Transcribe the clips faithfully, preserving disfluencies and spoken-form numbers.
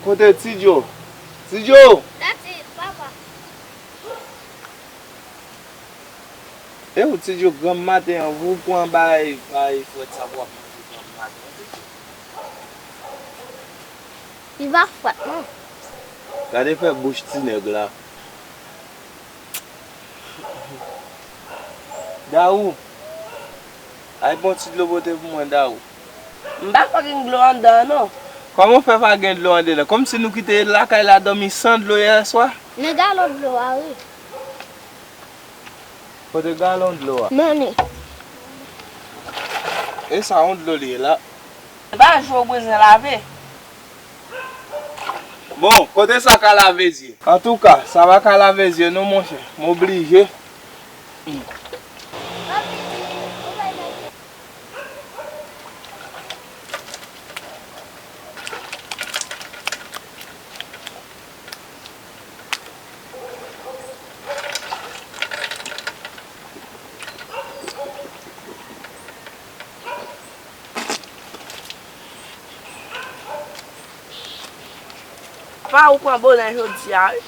Kote Ti Djo? Ti Djo! Dati, papa. E ou Ti Djo, granm maten an, ou pran bagay, bagay frèt sa pou w ap manje granm maten an, Ti Djo. Li pa frèt, non. Gade fè bouch ti nèg la. Dawou. Ay, pran ti dlo pote pou mwen, Dawou. M pa kwè gen dlo anndan an, non. Kòman w fè pa gen dlo anndan an? Kòmsi nou kite lakay la dòmi san dlo yè swa? Nan galon dlo a, wi. Kote galon dlo a? Nan li. E sa yon dlo li ye la? Se pa je w bezwen lave. Bon, kote sa ka lave zye? Antouka, sa pa ka lave zye non, monchè. M oblije. Pa ou pran bonè jodi a, wi.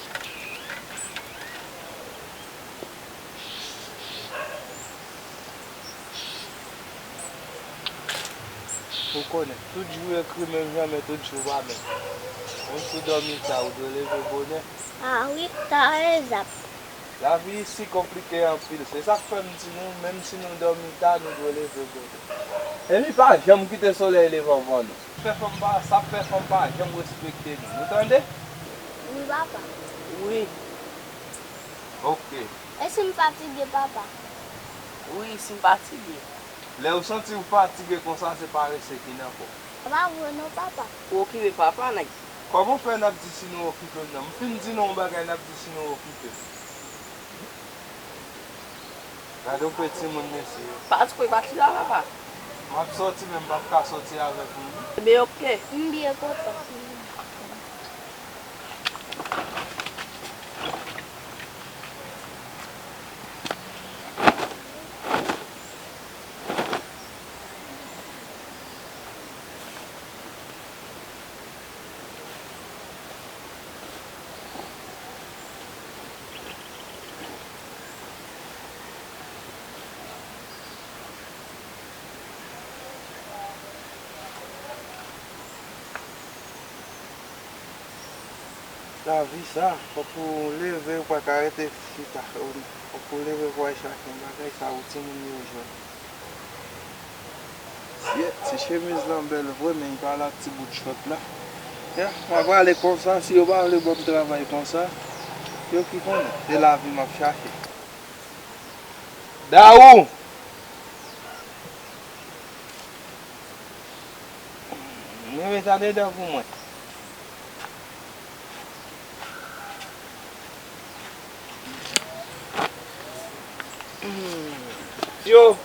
Ou konnen, tout jou ekri menm jan, men tout jou pa menm. Menm si w dòmi ta, ou dwe leve bonè. A wi, ta egzak. Lavi isi konplike anpil. Se sa k fè m di nou, menm si nou dòmi ta, nou dwe leve bonè. Epi pa janm kite solèy leve anvan nou. Fè fanm pa, sa fè fanm pa janm respekte nou. Nou tande? Wi, papa. Wi. Oke. E si m fatige, papa? Wi, si m fatige. Lè w santi w fatige konsa, se parese ki nan kò w. Sa pa vre non, papa. Ou okipe papa, nèg. Kòman w fè n ap di si nou okipe m nan? M fin di nou yon bagay, n ap di si nou okipe m. Gade yon pe timoun, mesye. Patikoy pati la, papa. M ap soti, men m p ap ka soti avèk ou, non. Ebyen, oke. M byen kontan. Lavi sa, fòk ou leve, ou pa ka rete chita, fòk ou leve pou w al chache yon bagay, sa ou timoun yo jwenn. Yè, ti chemiz lan bèl vre, men li pa la ak ti bout chòt la. Ya, m a prale konsa, si yo pa vle ban m travay konsa, yo ki konnen, se lavi m ap chache. Dawou! Mwen met sa dedan pou mwen. Yo,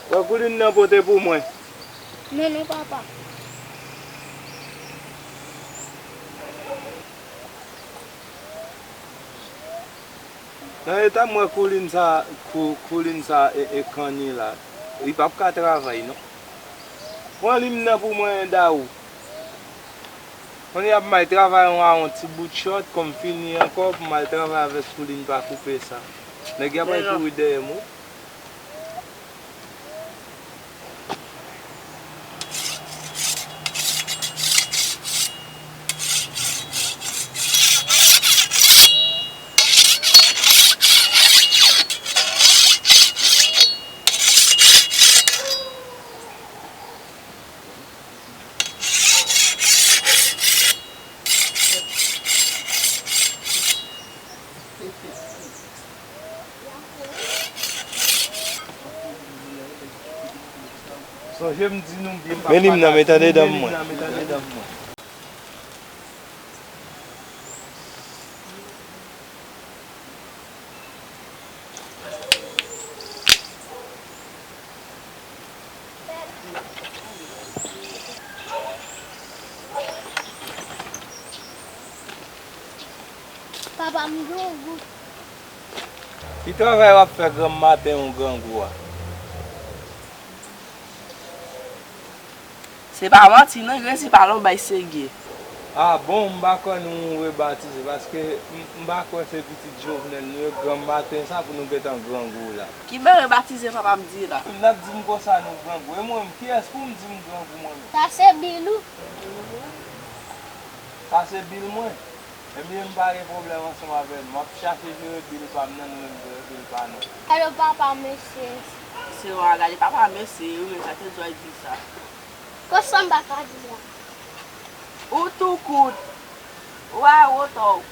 pran koulin nan pote pou mwen. Non, non, papa. Nan eta m wè koulin sa, kou-, koulin sa e, e kanni la, li p ap ka travay non. Pran lim nan pou mwen, Dawou. Kounye a pou m al travay yon, a yon ti bout chòt, kòm fini ankò, pou m al travay avèk koulin pa koupe sa. Nèg y ap al kouri dèyè m wi. Sonje m di nou byen, m p ap pataje. Men lim nan, met andedan mwen. Papa, m gen yon gout. Ki travay w ap fè granm maten yon grangou a? Se pa manti non, Gresi pale yon bay serye. Ah bon, m pa kwè nou rebatize, paske m, m pa kwè se pitit Jovenel nou ye, gran maten sa pou nou gentan grangou la. Ki bè rebatize papa m di la? N ap di m konsa nou grangou. E mwen menm, kiyès pou m di m grangou mwen menm? Sa se bil ou? Sa se bil mwen? Ebyen, m pa gen pwoblèm ansanm avè l. M ap chache jere bil pa m nan, nou menm jere bil pa nou. Gade papa mesye. Se w a gade papa mesye, wi, men sa te djòl di sa. Konsa m pa ka di la. Ou tou kout. Ou a wotè w.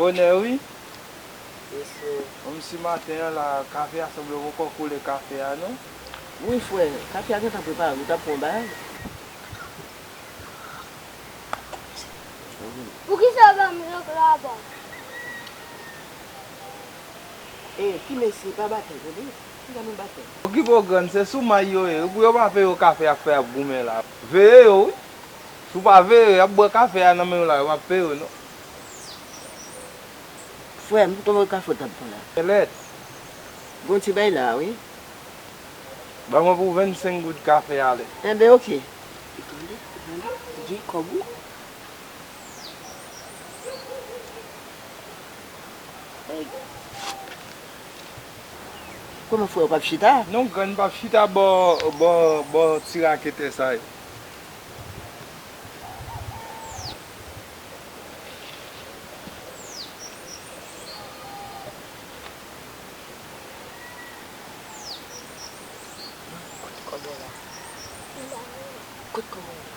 Onè wi. Yes, sir. Kòmsi maten an la, kafe a sanble poko koule kafe a, non? Wi, frè, kafe a gentan prepare, ou t ap pran yon bagay? Poukisa w pa mete yo la ba? E, ti mesye, pa batay, tande? Ki jan nou batay? Okipe w grann, se sou may yo ye. Pou yo pa peye w kafe y ap fè y ap goumen la. Veye yo, wi. Si w pa veye yo, y ap bwè kafe a nan men w la, yo p ap peye w, non. Frè m, tonbe kafe w t ap pran la. Kèlèt. Gon ti bay la, wi. Ban mwen pou vennsenk goud kafe ale. Enben, oke. Tande, tande, gen kòb ou. Kòman frè w p ap chita? Non, grann, m p ap chita bò, bò, bò ti raketè sa yo. Kote kòb la? Kote kòb la?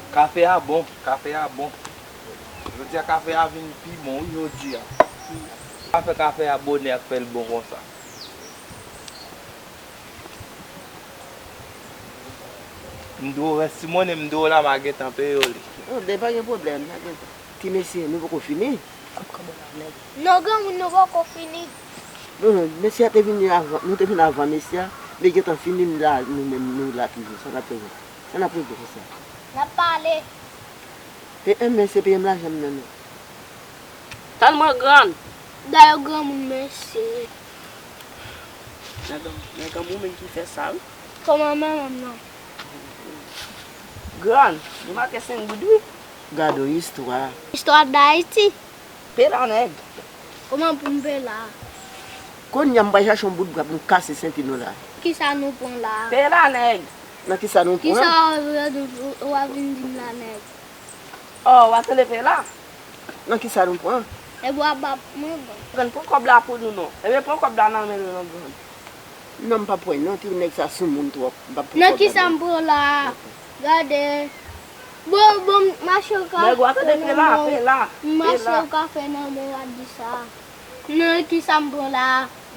Kafe a bon, kafe a bon. Jodi a kafe a vin pi bon wi jodi a. Pa fè kafe a bonè k fè l bon konsa. M dwe rès ti monnen m dwe la m a gentan peye w li. Oh, ben pa gen pwoblèm, pa gen. Ti mesye, nou poko fini. Ap kanpe la nèg. Non, granmoun, nou poko fini. Non, non, mesye a te vini avan, nou te vin avan mesye a, li gentan fini, m la, nou menm, nou la toujou, sa n ap fè, sa n ap regle konsa. N ap pale. E, e, mesye, peye m lajan m nan, non. Tann mwen, grann. Dayè granmoun, mesye. Nèg an, nèg an mwen menm ki fè sa, wi. Kòman manman m nan? Grann, nou make senk goud, wi. Gade yon istwa. Istwa Dayiti. Pela nèg. Kòman pou m pela? Kounye a m pral chache yon bout bwa pou m kase senti nou la. Kisa nou pran la? Pela nèg. Nan kisa nou pran? Kisa w, w, w ap vin di m la nèg? Oh, w ap tande pela? Nan kisa nou pran? Epi w ap bat mwen bon. Grann, pran kòb la pou nou non. Ebyen pran kòb la nan men nou non grann. Non, m p ap pran non, ti nèg sa soumoun twòp. M p ap pran kòb la non. Nan kisa m pran la? Gade. Bon, bon, mache w ka fè nan men w. Nèg w ap tande pela, pela. Mache w ka fè nan men w ap di sa. Nan kisa m pran la?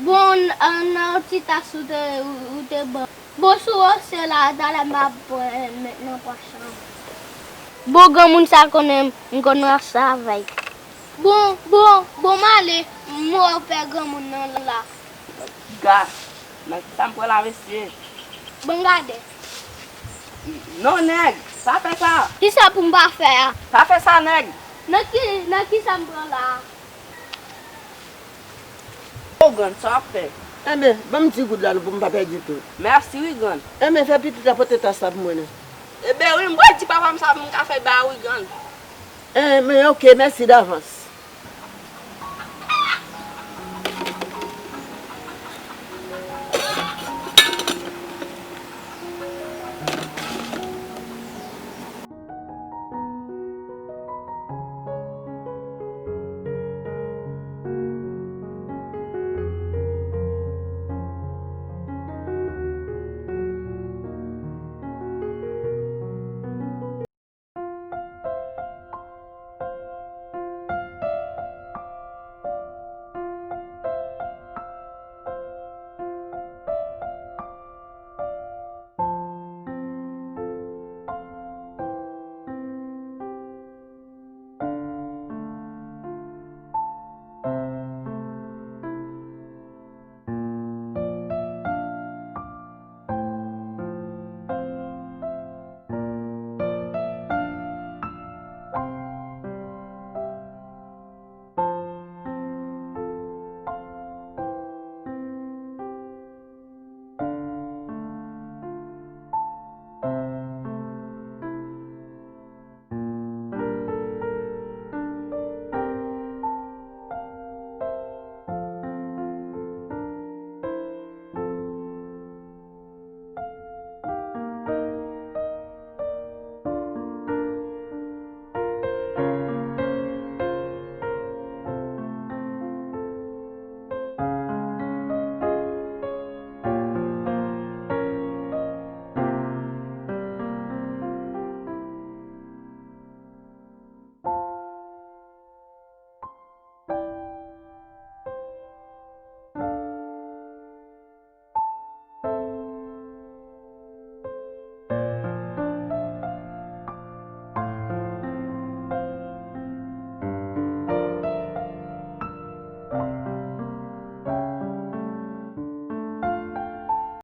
Bon, nan ti tas ou te, ou te ban. Bon, sou wòch la, talè m ap pran, eh, met nan pòch lan. Bon, granmoun sa konnen m konn ranse avè l. Bon, bon, bon, m ale, m wè w pè granmoun nan la. Gad, nan kisa m pran la, mesye? Bon, gade. Non, nèg, pa fè sa. Kisa pou m pa fè a? Pa fè sa, nèg. Nan ki, nan kisa m pran la a? O, grann, sa w ap fè? Enben, ban m di goud la non pou m pa pèdi tou. Mèsi wi, grann. Enben, fè pitit la pote tas la pou mwen non. Enben wi, m pral di papa m sa pou m ka fè ba wi, grann. Enben, oke, mèsi davans.